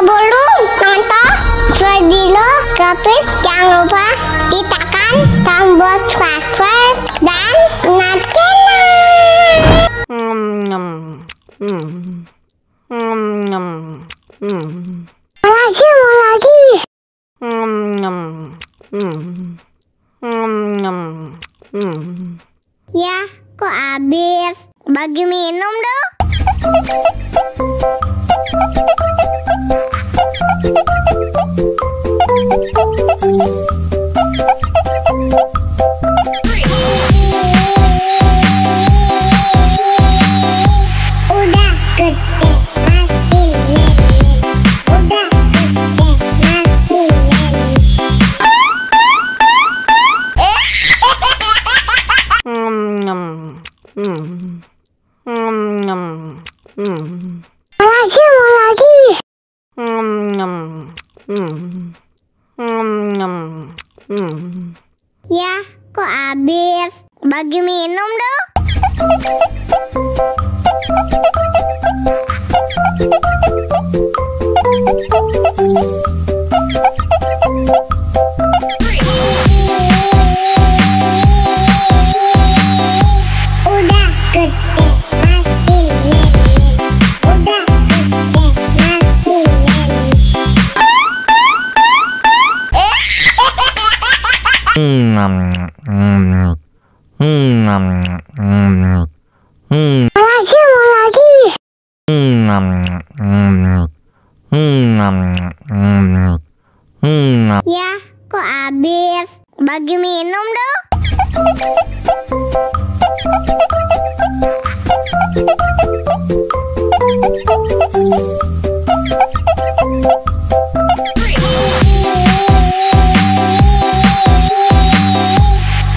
Sebelum nonton video Gavin, jangan lupa tekan tombol subscribe dan nyalakan. Mau lagi. Ya, kok habis? Bagi minum dong. Udah gede masih lele. Udah gede masih lele. Mau lagi. Ya, kok habis? Bagi minum dong. Udah gede masih lele. Udah gede masih lele. Mau lagi. Ya, kok habis? Bagi minum dong.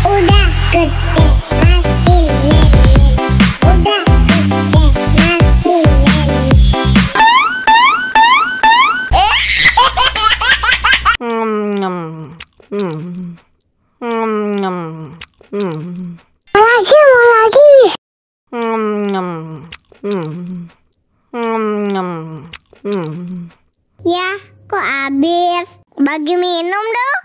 Udah gede masih lele. Udah gede masih lele. Mau lagi. Ya, kok habis? Bagi minum dong.